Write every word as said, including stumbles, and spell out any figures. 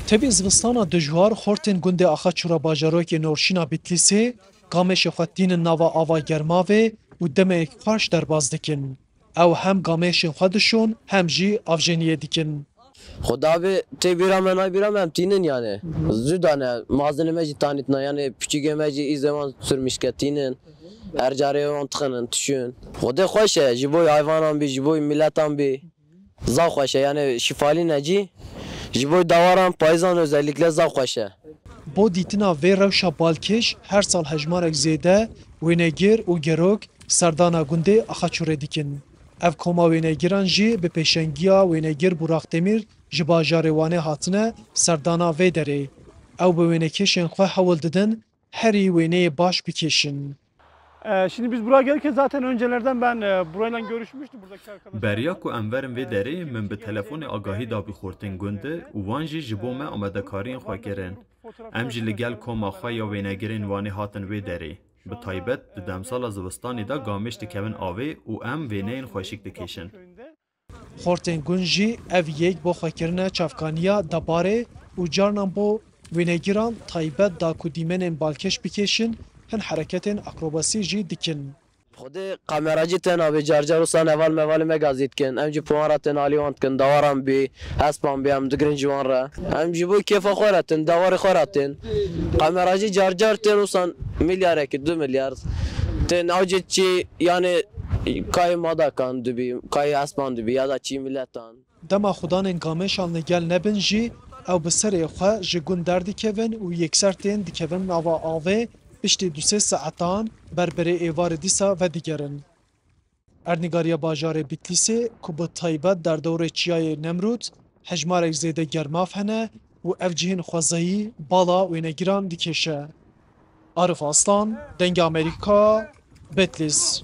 Tevî zivistana dijwar, xortên gundê Axaçûra bajarokê Norşîna Bitlîsê gamêşê xwe tînin nava ava germavê û demeyek xweş derbas dikin. Ew hem gamêşên xwe dişon, hem jî avjeniyê dikin. Xwedabê tê bîra me, nay bîra me, em tînin yani. Zû dane, mazinê me jî tanîtina yani, piçîgê me jî îzê wan sirmişke tînin. Her carê wan tixinin, tişûn. Xwedê xweş e, ji bo hayvanan bî, ji bo miletan bî. Zaf xweş e, yani şîfalî ne cî. Ji bo dawaran payizan özellikle zaf xweş e. Bo dîtina vê rewşa balkêş her sal hejmarek zêde wênegir û gerok serdana gundê Axaçûrê dikin. Ev koma wênegiran jî bi pêşengiya wênegir Burak Demîr ji bajarê Wanê hatine serdana vê derê. Ew bi wênekêşên xwe hewl didin herî wêneyê baş bikêşin. Ee, şimdi biz buraya gelirken zaten öncelerden ben, e, burayla görüşmüştüm buradaki arkadaşlarla. Beriya ku em verin vê derê, min bi telefonê agahî dabî xortên gund û wan jî ji bo me amadekariyên xwe kirin. Em jî li gel koma xwe ya wênegirên Wanê hatin wê derê. Bi taybet di demsala zivistanê de gamêş dikevin avê û em wêneyên xweşik dikêşin. Xortên gund jî ev yek bo xwe kirine çavkaniya debarê û carnan bo wênegiran taybet da ku dîmenên balkêş bikêşin, hin hereketên akrobasî jî dikin. Xwedê kameracî tên avê, car car wisa neval mevalê me gazî dikin. Em jî piwan re tên alî wan dikin, dawaran bî, hespan bî, em digirin ji wan re. Em ji bo kêfa xwe re tên, dawarê xwe re tên. Kameracî car car tên wisa milyarekî, du milyar. Tên ew jî çi, yani kayê madakan dibî, kayê hespan dibî ya da çi miletan. Dema xudanên gamêşan li gel nebin jî, ew bi serê xwe ji gund derdikevin û yekser tên dikevin nava avê, piştî du sê saetan ber berê êvarê dîsa vedigerin. Erdnîgariya bajarê Bitlîsê ku bi taybet derdorê çiyayê Nemrûd hejmarek zêde germav hene û ev cihên xwezayî bala wênegiran dikêşe. Arif Aslan, Dengê Amerîka, Bitlîs.